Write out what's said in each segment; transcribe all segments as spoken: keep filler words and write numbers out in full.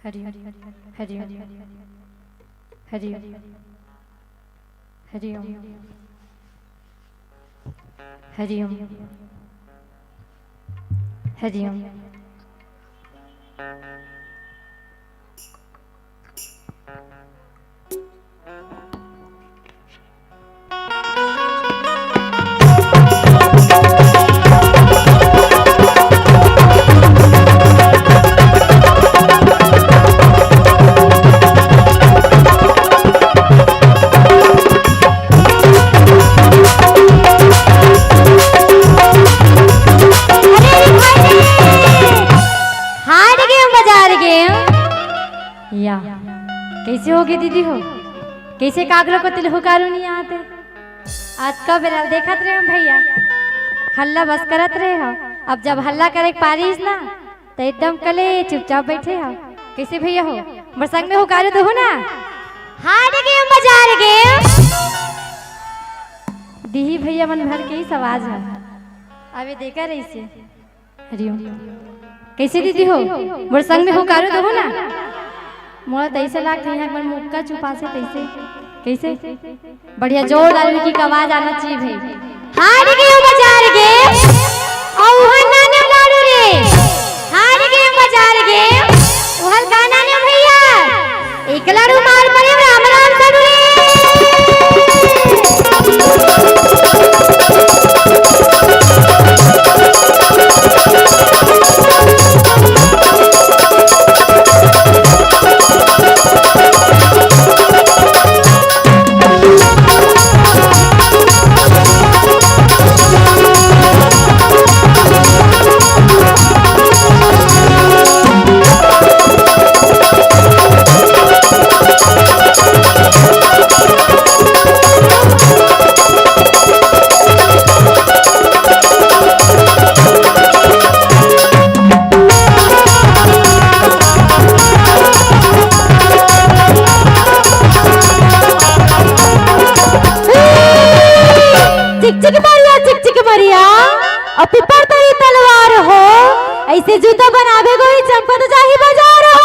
हरि ओम। हरि ओम। हरि ओम। हरि ओम। हरि ओम। हरि ओम। अरे रे भाई रे, हार गे हँव, बाजार गे हँव। या, कइसे होगे दीदी हो? कइसे काकरो कोती ले हुँकारू नइ आत हे? अतका बेरा ले देखत रहे हँव भइया, हल्ला बस करत रहे हव। अब जब हल्ला करे के पारी आइस ना, त एकदम कले चुपचाप बइठे हव। कइसे भइया हो, मोर संग में हुँकारू दुहू ना? हार गे हँव, बाजार गे हँव। दिही भइया मन भर के ही सवाज हे। अबे देखा रहिसे। हरि ओम। कइसे दीदी हो? मोर संग में हुँकारू दुहू ना? मोला त अइसे लागथे, इहाँ एक बार मुक्का चुपासे तइसे। कइसे? बढ़िया जोरदार उनकी आवाज आना चाहिए भाई। हार गे हँव, बाजार गे हँव। अउ उहाँ नाना लाडू रे। हार गे हँव, बाजार गे हँव। उहाँ का नाना भइया? एक लाडू मार परे, राम राम साडू रे। चिकचिक मरिया, चिकचिक मरिया, अउ पीपर तरी तलवार हो, अइसे जूता बनाबे गोरी चमकत जाही बाजार हो।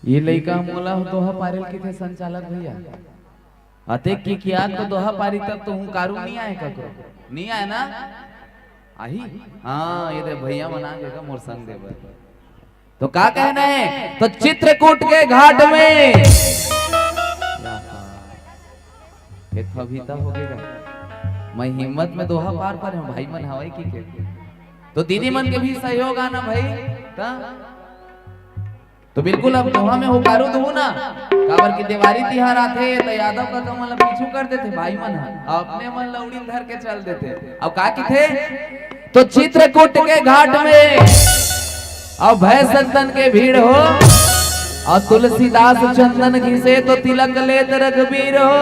ये लइका मोला दोहा पारेल किथे संचालक भइया। अतेक किकियात तो दोहा पारी तक तो हुँकारू नइ आय ककरो। नइ आय ना? आही? हाँ, ये दे भइया मन आ गे गा मोर संग दे बर। तो का कहना हे? तो चित्रकूट के घाट में एक हबीता होगे गा। मैं हिम्मत में दोहा पार परे हँव, भाई मन हवय कि के। तो दीदी मन के भी सहयोग आना भाई। त तो बिल्कुल अब दोहा में हुँकारू दुहू ना, काबर कि देवारी तिहार आथे त यादव कका मन ला पीछू कर देथे भाई मन ह, अपने मन ला उड़ीन धर के चल देथे। अब का किथे? तो चित्रकूट के घाट में अब भय संतन के भीड़ हो, अउ तुलसीदास चंदन घिसे तो तिलक लेत रघुबीर हो।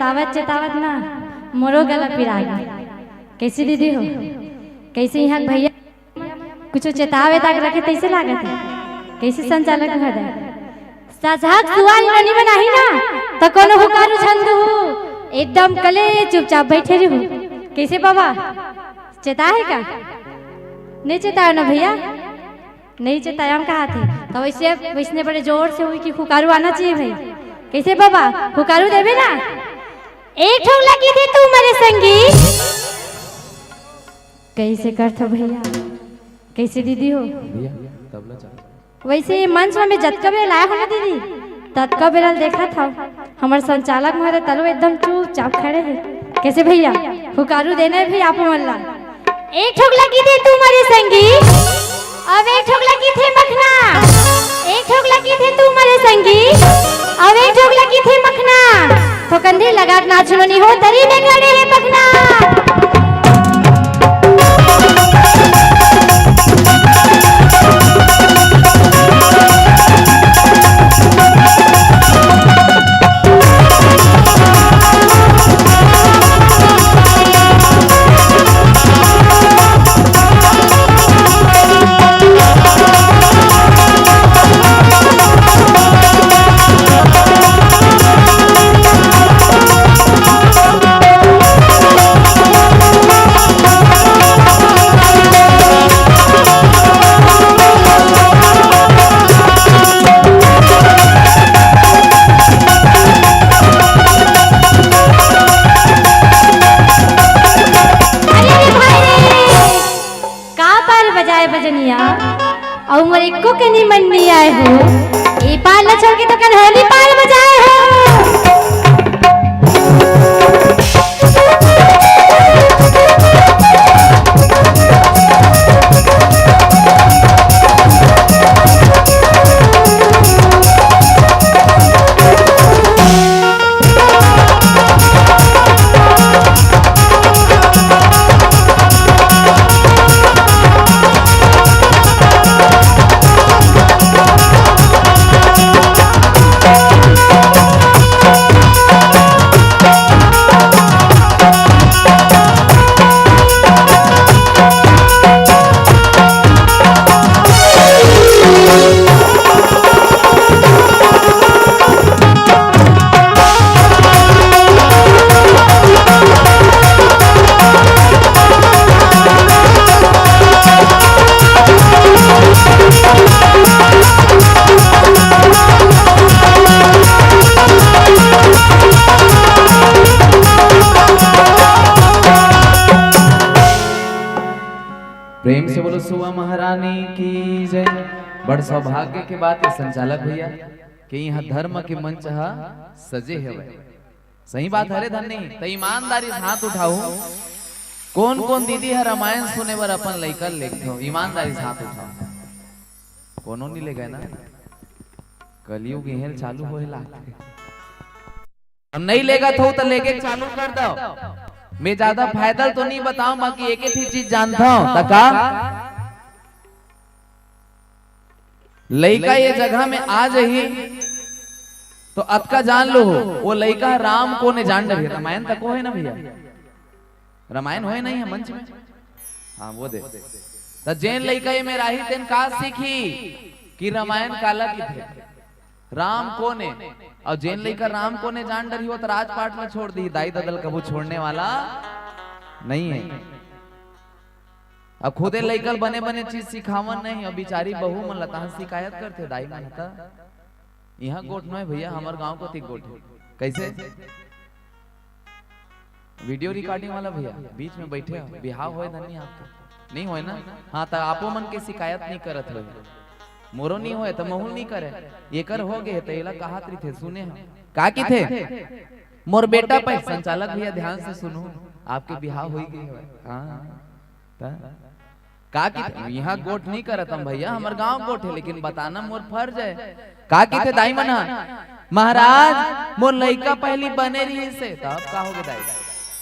आवत चेतावत ना मोरो गला पिरा गे। कइसे दीदी हो? कइसे इहाँ के भइया कुछू चेतावे तक रखे तइसे लागत हे? कइसे संचालक महोदय? साझाक सुवाल ननी बनाही ना, त कोनो हुकारू झन दुहू, एकदम कले चुपचाप बइठे रहू। कइसे बाबा? चेता हे का? नइ चेताय ना भइया? नइ चेताय, हम कहाथे। त वइसे, वइसने बड़े जोर से होई कि हुकारू आना चाहिए भई। कइसे बाबा? हुकारू देबे ना? एक ठोक लगी दे तू मरे संगी। कइसे करथो भइया? कइसे दीदी हो? भइया, तबला चालू। वइसे ये मंच में मैं जतका बेर लाय हों ना दीदी, ततका बेर ल देखत हव। हमर संचालक महोदय तलो एकदम चुपचाप खड़े हे। कइसे भइया? हुकारू देना हे भइया आप मन ला। एक ठोक लगी दे तू मरे संगी, अब एक ठोक लगी थे मखना, एक ठोक लगी थे तू मरे संगी, अब एक ठोक लगी थे मखना। थोकन देर लगा के नाच लो नी हो, दरी में खड़े हे पखना। अरे रे भाई रे, का पाल बजाए बजनिया, अउ मोर एको कनी मन नइ आए हो। ए पाल ल छोड़ के तो कनहौली पाल बजाए हो। प्रेम से बोलो सुआ महारानी की जय। बड़ सौभाग्य के बात हे संचालक भइया कि इहाँ धर्म के मंच ह सजे हवय। सही बात हरे धन्नी, त ईमानदारी से हाथ उठाहू। कोन कोन दीदी ह रामायण सुने बर अपन लइका ल लेगथव? ईमानदारी से हाथ उठाहू। कोनो नइ लेगय ना? कलयुग इहें ल चालू होए लागथे। अब नइ लेगत हो त लेगे चालू कर दव। मैं जादा फायदा ल तो नइ बतावंव, बाकी एक एक ठे चीज जानथव। त का? लइका ये जगह में आ जाही, तो अतका जान लो हो, वो लइका राम कोन ए जान डरही। रामायण तको हे ना भइया, रामायण होए नहीं हे मंच में? हाँ, वो दे। त जेन लइका ये में राही, तेन का सीखी कि रामायण काला किथे, राम कोन ए? अउ जेन लइका राम कोन ए जान डरही, वो त राजपाट ला छोड़ दिही, दाई ददा ल कभू छोड़ने वाला नहीं हे। अब खुदे लइका ल बने बने चीज सिखावन नहीं, अब बिचारी बहू मन ल तहाँ शिकायत करथे, दाई मन ह त। इहाँ गोठ नोहे भइया, हमर गांव कोती गोठ हे। कइसे? वीडियो रिकॉर्डिंग वाला भइया बीच में बइठे हो, बिहाव होए धनी आपके? नइ होए ना? हाँ, त आपो मन के शिकायत नइ करत होए। मोरो नइ होए त महू ल नइ करे। एकर हो गे हे त एला कहत रहिथे, सुने हो। का किथे? मोर बेटा पै, संचालक भइया ध्यान से सुनहू, आपके बिहाव होई गे हवय। हाँ। त का कि इहाँ गोठ नइ करत हम भइया, हमर गांव गोठ हे, लेकिन बताना मोर फर्ज हे। का किथे दाई मन ह, "महाराज, मोर लइका पहिली बने रिहिस हे।" त अब का होगे दाई?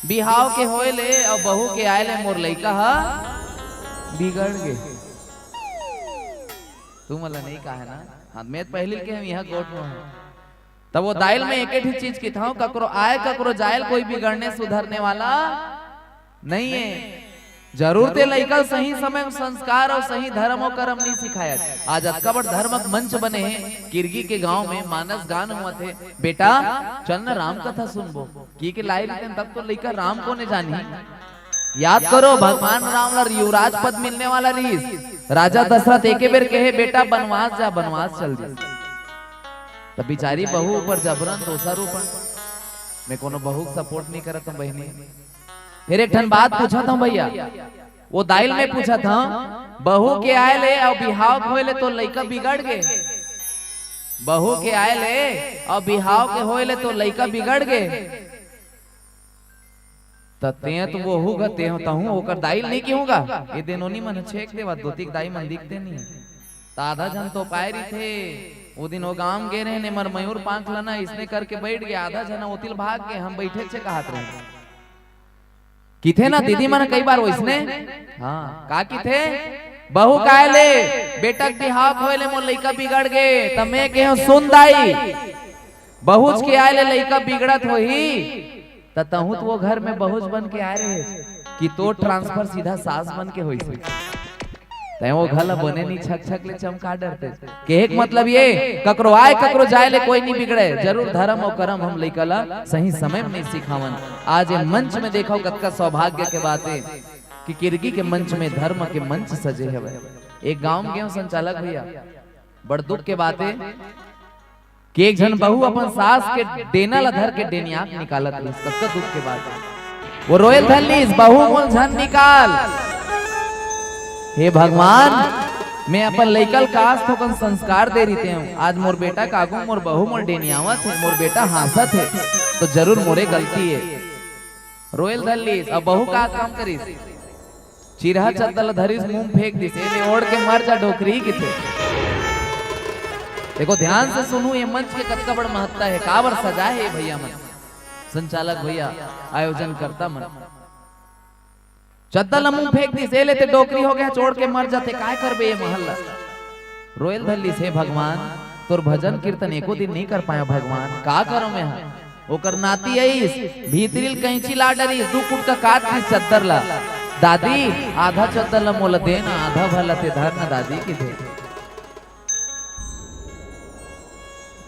बिहाव के होए ले अउ बहू के आए ले मोर लइका ह बिगड़ गे। तुमन ला नइ कहे ना? हाँ, मैं पहिली के हम इहाँ गोठ में हूँ। तब वो दाई ल मैं एके ठी चीज किथंव, ककरो आय ककरो जाय ल कोई बिगड़ने सुधरने वाला नहीं है। जरूर ते लइका ल सही समय म संस्कार अउ सही धर्म अउ करम नहीं सिखाय। आज अतका बड़ धर्म के मंच बने हे, किरगी के गांव में मानस गान होवत हे, "बेटा, चल न राम कथा सुनबो।" कहिके लाय रहितेन तब तो लइका राम कोने जानही। याद करो, भगवान राम ला युवराज पद मिलने वाला रहिस। राजा दशरथ एके बेर कहे, "बेटा बनवास जा," बनवास चल दिस। तब बिचारी बहू ऊपर जबरन दोषारोपण। मैं कोनो बहू के support नहीं करत हूँ बहिनी। फिर एक ठन बात पूछत हूँ भैया, वो दाई ल मैं पूछत हूँ, बहू के आय ले अउ बिहाव के होय ले तो लइका बिगड़ गे। बहू के आय ले अउ बिहाव के होय ले तो लइका बिगड़ गे। त तें तो वहू ग, तें तहूँ ओकर दाई ल नहीं कहूँगा। ये दे नोनी मन छेक देवत, दोती के दाई मन दिखते नहीं। त आधा झन तो पाय रहिथे, वो दिन वो गांव गे रहे ने, मर मयूर पांख लना इसने करके बैठ गया, आधा झन ओतिल भाग गए, हम बैठे छे कहत रहे। किथे ना दीदी मन कई बार वैसने, हाँ, का किथे? बहू काय ले, बेटा के बिहाव होय ले मोर लइका बिगड़ गे, त मैं कहे, "सुन दाई, बहुच के आय ले लइका बिगड़त होही, त तहूँ तो वो घर में बहुच बन के आय रहे कि तोर transfer सीधा सास बन के होइस। तैं वो घर ला बने नहीं छक छक ले चमका डरते।" कहे के मतलब ये, ककरो आय, ककरो जाय ले कोई नहीं बिगड़े, जरूर धर्म अउ करम हम लइका ला सही समय में नहीं सिखावन। आज ये मंच में देखो कतका सौभाग्य के बात हे कि किरगी के मंच में धर्म के मंच सजे हवे। एक गांव में गेंव संचालक भैया, बड़ दुख के बात हे कि एक झन बहू अपन सास के डेना ला धर के डेनियाक निकालत रहिस। कतका दुख के बात हे। वो रोयल धरलिस, "बहू मोल झन निकाल।" हे भगवान, मैं अपन लइका ल कास थोकन संस्कार दे रहितेंव। आज मोर बेटा के आगू मोर बहू मोल डेनियावत हे, मोर बेटा हाँसत हे, तो जरूर मोरे गलती हे। रोयल धरलिस, अब बहू का काम करिस? चिरहा चद्दर ल धरिस, मुंह फेंक दिस, "ए ले ओढ़ के मर जा डोकरी," किथे। देखो, ध्यान से सुनू, ये मंच के कतका बड़ महत्ता हे, काबर सजाय हे ये भैया मन, संचालक भैया, आयोजनकर्ता मन। चद्दर ल मुंह फेंक दिस, "ए ले ते डोकरी हो गे, ओढ़ के मर जा, ते काय करबे ये महल ल?" रोयल धरलिस, "हे भगवान, तोर भजन कीर्तन एको दिन नहीं कर पायो भगवान, का करो मैं हा?" ओकर नाती आइस, भीतरी ल कैंची ला डरिस, दू कुटका काट दिस चद्दर ला। "दादी, आधा चद्दर ला मोला दे ना, आधा भर ला ते धर ना दादी," किथे।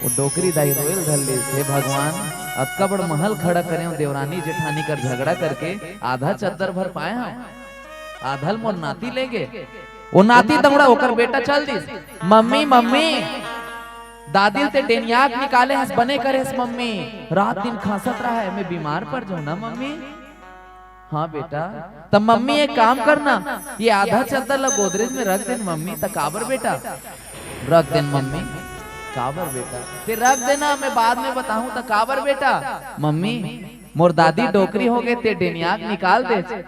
वो डोकरी दाई रोयल धरलिस, "हे भगवान, अतका बड़ महल खड़ा करेंव, देवरानी जेठानी कर झगड़ा करके आधा चद्दर भर पाय हंव, आधा ल मोर नाती ले गे।" वो नाती दौड़ा, ओकर बेटा चल दिस, "मम्मी, मम्मी, दादी ल ते डेनियाक निकाले हस, बने करे हस मम्मी, रात दिन खांसत रहा है, मैं बीमार पड़ जाऊं ना मम्मी।" "हाँ बेटा।" "त मम्मी एक काम करना, ये आधा चद्दर ला गोदरेज में रख देन मम्मी।" "त काबर बेटा?" "रख देन मम्मी।" "काबर बेटा?" "ते रख देना, मैं बाद में बताहूँ।" "त काबर बेटा?" "मम्मी, मोर दादी डोकरी हो गे, ते डेनियाक निकाल दे,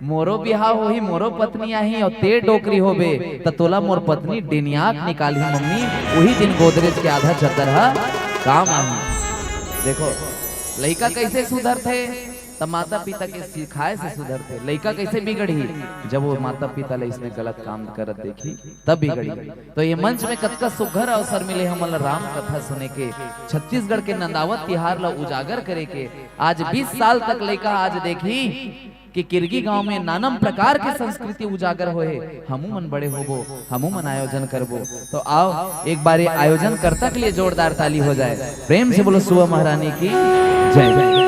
मोरो बिहाव होही, मोरो पत्नी आही, अउ ते डोकरी होबे, त तोला मोर पत्नी डेनियाक निकालही मम्मी, उही दिन गोदरेज के आधा चद्दर ह काम आही।" देखो, लइका कैसे सुधरथे, त माता पिता के सिखाए से सुधरथे। लइका कैसे बिगड़ही, जब वो माता पिता ले इसने गलत काम करत देखही, तब बिगड़ही। तो ये मंच में कतका सुघर अवसर मिले हमन ला राम कथा सुने के, छत्तीसगढ़ के नंदावत तिहार ला उजागर करे के। आज बीस साल तक लइका आज देखही कि किरगी गांव में नानम प्रकार के संस्कृति उजागर होए हे। हमू मन बड़े होबो, हमू मन आयोजन करबो। तो आओ, एक बार ये आयोजनकर्ता के लिए जोरदार ताली हो जाए। प्रेम से बोलो सुवा महारानी की जय।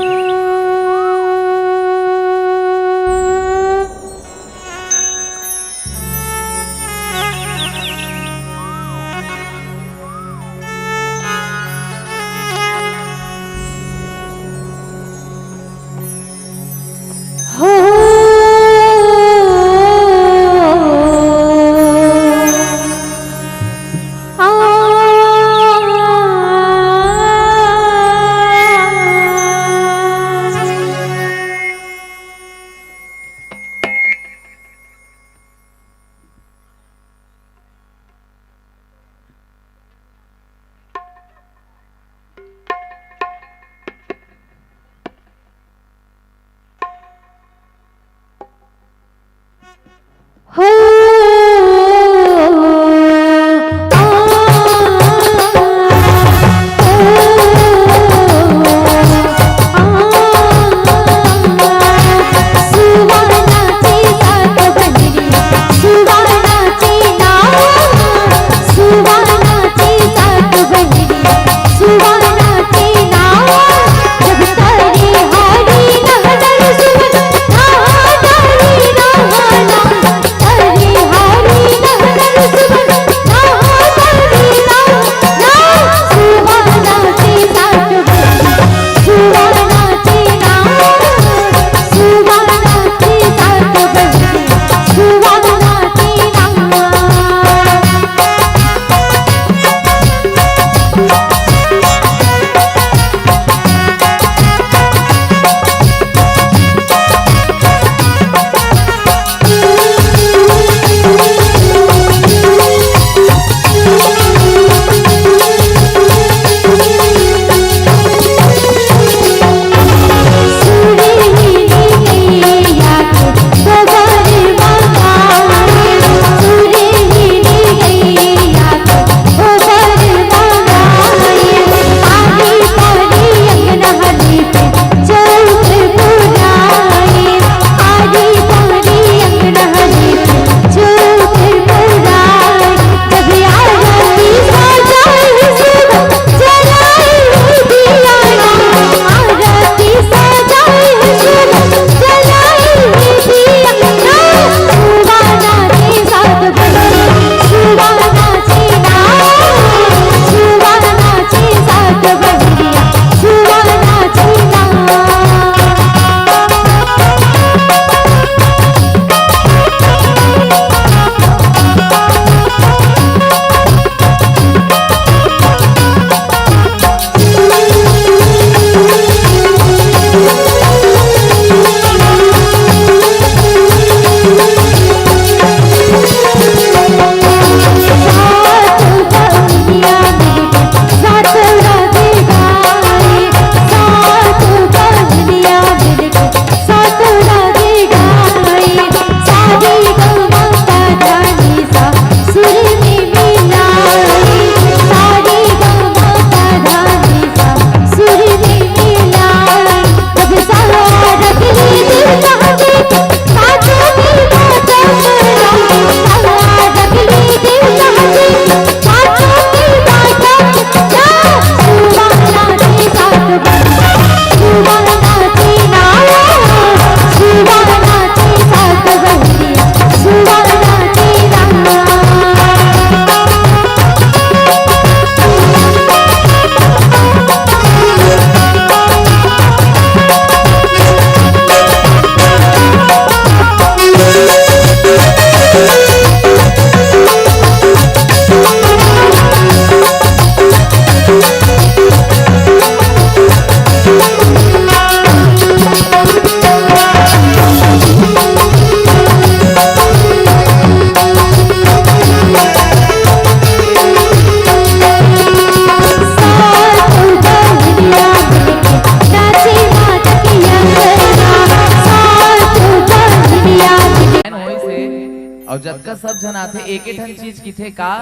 अउ जतका सब झन आथे, एके ठन चीज किथे का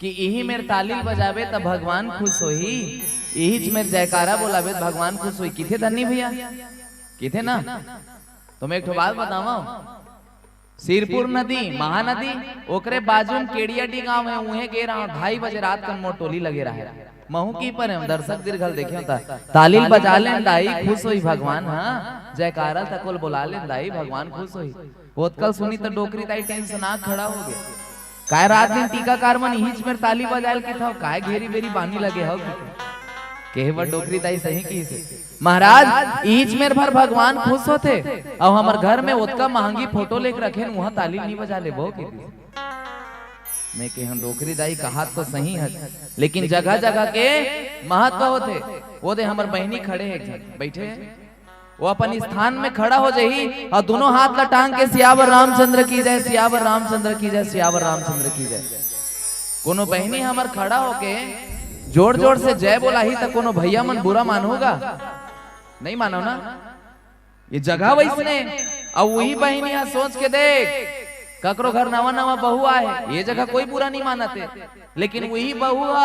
कि इही मेर ताली बजाबे त भगवान खुश होही, इहीच मेर जयकारा बोलाबे त भगवान खुश होही, किथे धन्नी भैया, किथे ना? तो मैं एक ठो बात बतावं, सिरपुर नदी, महानदी, ओकरे बाजू म केड़ियाडी गांव हे, उहें गे रहंव, ढाई बजे रात कन मोर टोली लगे रहे। महूं की परेंव, दर्शक दीर्घल देखेंव त, ताली ल बजा लेन दाई, खुश होही भगवान, हां, जयकारा तको ल बोला लेन दाई, भगवान खुश होही। ओतका ल सुनी त डोकरी दाई टेंशन आ खड़ा होगे। काय रात दिन टीकाकार मन इहीच मेर ताली बजाय ल किथव, काय घेरी बेरी बानी लगे हव? कहे बर डोकरी दाई सही किहिसे, महाराज, इहीच मेर भर भगवान खुश होथे, अउ हमर घर में ओतका महंगी फोटो लेके रखेन, उहां ताली नहीं बजा लेबो किहिसे। मैं कहेंव, डोकरी दाई, कहात तो सही हे, लेकिन जगह जगह के महत्व होथे। ओ दे हमर बहिनी खड़े हे, एक झन बइठे हे, वो अपन स्थान में खड़ा हो जाही अउ दूनों हाथ ला टांग के सियावर रामचंद्र की जय, सियावर रामचंद्र की जय, सियावर रामचंद्र की जय। कोनो बहिनी हमर खड़ा होके जोर जोर से जय बोलाही त कोनो भैया मन बुरा मानहू गा? नहीं मानव ना। ये जगह वइसने, अउ उही बहिनी ह सोच के देख, ककरो घर नवा नवा बहू आए, ये जगह कोई बुरा नहीं मानत हे, लेकिन उही बहू ह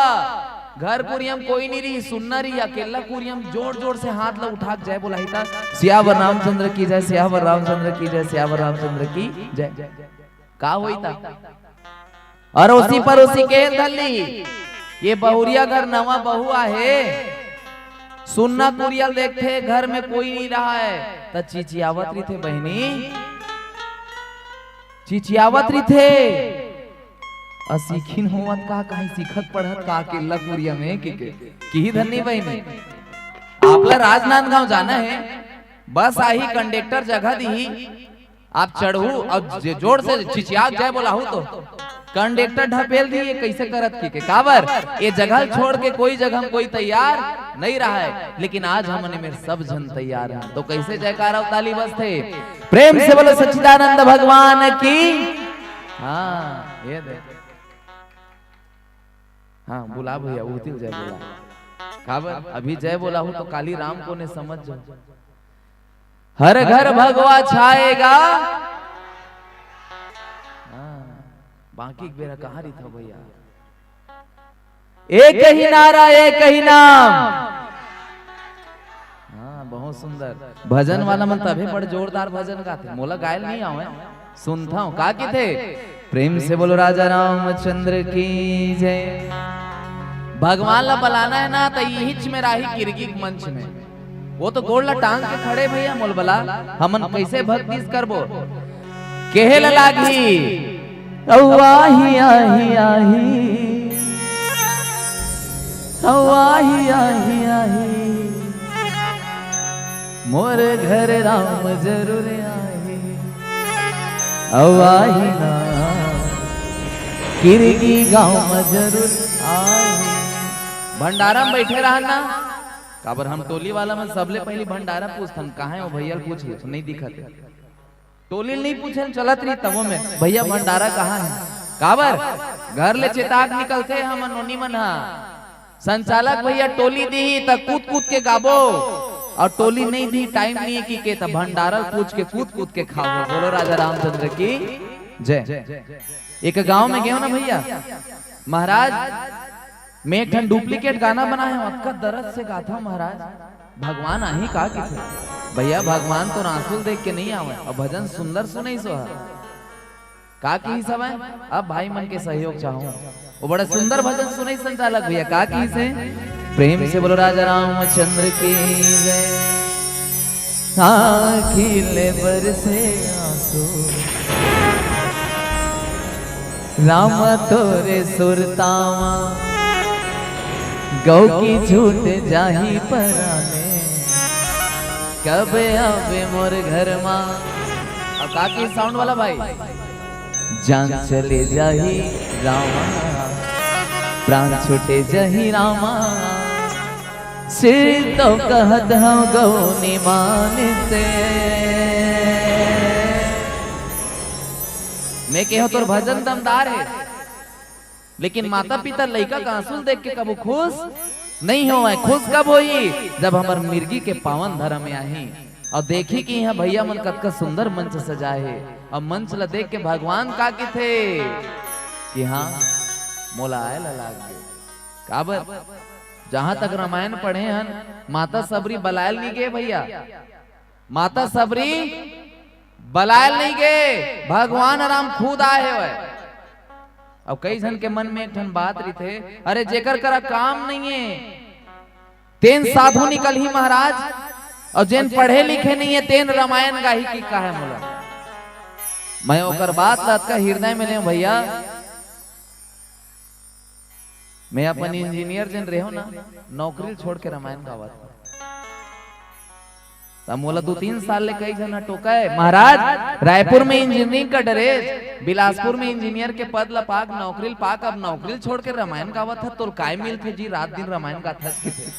घर कुरिया म कोई नहीं रही, सुन्ना रही, अकेल्ला कुरिया म जोर जोर से हाथ ला उठा के जय बोलाही त, सियावर रामचंद्र की जय, सियावर रामचंद्र की जय, सियावर रामचंद्र की जय। का होई त? अरोसी परोसी के धर ली, ये बहुरिया घर नवा बहू आहे, सुन्ना कुरिया ल देखथे, घर में कोई नहीं रहय, त चिचियावत रहिथे बहिनी, चिचियावत रहिथे। अ सीखिन होवत का, कहीं सीखत पढ़त का अकेल्ला कुरिया में, किही धन्नी बहिनी। आप ला राजनांदगांव जाना हे, बस आही, कंडक्टर जगह दिही, आप चढ़हू अउ जे जोर से चिचिया के जय बोलाहू तो कंडक्टर ढपेल दिही, ये कइसे करत किके। काबर? ये जगह ल छोड़ के कोई जगह म कोई तैयार नहीं रहय, लेकिन आज हमन एमेर सब झन तैयार हन। तो कइसे जयकारा अउ ताली बजथे? प्रेम से बोलो सच्चिदानंद भगवान की। हां, ये दे। हां, बुला भैया, उतिल जय बोला। काबर? अभी जय बोलाहू तो काली राम को ने समझ जाओ। हर घर भगवा छाएगा। हां, बाकी के बेरा कहां रहिथव भैया? एक ही नारा, एक ही नाम। हां, बहुत सुंदर। भजन वाला मन तभे बड़ जोरदार भजन गाथे। मोला गायल नहीं आवय, सुनथंव। का किथे? प्रेम से बोलो राजा रामचंद्र की जय। भगवान ला बलाना हे ना, त इहीच में राही किरगी मंच में। वो तो गोड़ ला टांग के खड़े भैया, मोल बला, हमन कइसे भक्ति करबो? केहे ला लागही, अउ आही, आही, आही, अउ आही, आही, आही, मोर घर राम जरूर आही, अउ आही ना, किरगी गांव म जरूर आही। भंडारा म बइठे रहन ना, काबर हम टोली वाला मन सबले पहिली भंडारा पूछथन, कहां हे वो भैया ल पूछ ले, नहीं दिखत हे। टोली ल नहीं पूछे ल चलत रही तभो में, भैया भंडारा कहां हे? काबर? घर ले चेता के निकलथे हमन नोनी मन हा। संचालक भैया टोली दिही त कूद कूद के गाबो, अउ टोली नहीं दिही, टाइम नहीं हे किके, त भंडारा ल पूछ के कूद कूद के खाबो। बोलो राजा रामचंद्र की जय। एक गांव में गेंव ना भैया, महाराज, मैं एक ठन डुप्लीकेट गाना बनाए हंव, अतका दरद से गाथंव महाराज, भगवान आही का किथे? भैया, भगवान तो आंसू ल देख के नहीं आवय, अउ भजन सुंदर सुनइस हा। का किहिस हवय? अब भाई मन के सहयोग चाहूं। वो बड़ा सुंदर भजन सुनइस संचालक भैया, का किहिस हे? प्रेम से बोलो राजा रामचंद्र की जय। आँखी ले बरसे आंसू, रामा तोरे सुरतावा, गौ की छूट जाही पराने, कब आवे मोर घर मा। अब का किहिस साउंड वाला भाई? जान चले जाही रामा, प्राण छूटे जाही रामा, सिर तो कहत हंव गौ निमान से। मैं कहेंव तोर भजन दमदार हे, लेकिन माता पिता लइका के आंसू ल देख के कभू खुश नहीं होवय। खुश कब होही? जब हमर मिर्गी के पावन धरम में आही। अउ देखी कि इहाँ भैया मन कतका सुंदर मंच सजाए हे। अउ मंच ला देख के भगवान का किथे कि हाँ, मोला आए ला लाग गे। काबर? जहाँ तक रामायण पढ़े हन, माता सबरी बलायल नहीं गे भैया, माता सबरी बलायल नहीं गे, भगवान राम खुद आए हवय। अब कई झन के मन में एक ठन बात रहिथे, अरे जेकर करा काम नहीं है, तेन साधु निकलही महाराज, और जेन पढ़े लिखे नहीं है, तेन रामायण गाही कि का हे मोला। मैं ओकर बात ला अतका हृदय में लेव भैया, मैं अपन इंजीनियर जेन रेहो ना, नौकरी छोड़ के रामायण गावत हूँ। त मोला दू तीन साल ले कई झन टोका है, महाराज, रायपुर में इंजीनियरिंग का ड्रेस, बिलासपुर में इंजीनियर के पद ला पाक, नौकरी ला पाक, अब नौकरी छोड़ के रामायण गावत है, तोल काय मिलथे जी, रात दिन रामायण गाथस किथे।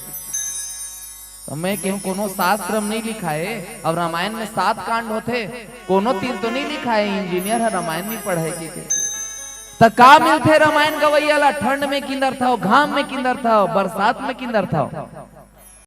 तो मैं कहूँ, कोनो शास्त्र में नहीं लिखा है, अब रामायण में सात कांड होथे, कोनो तीर तो नहीं लिखा है इंजीनियर है रामायण नहीं पढ़े किथे। त का मिलथे रामायण गवैया ला? ठंड में किंदरथव, घाम में किंदरथव, बरसात में किंदरथव।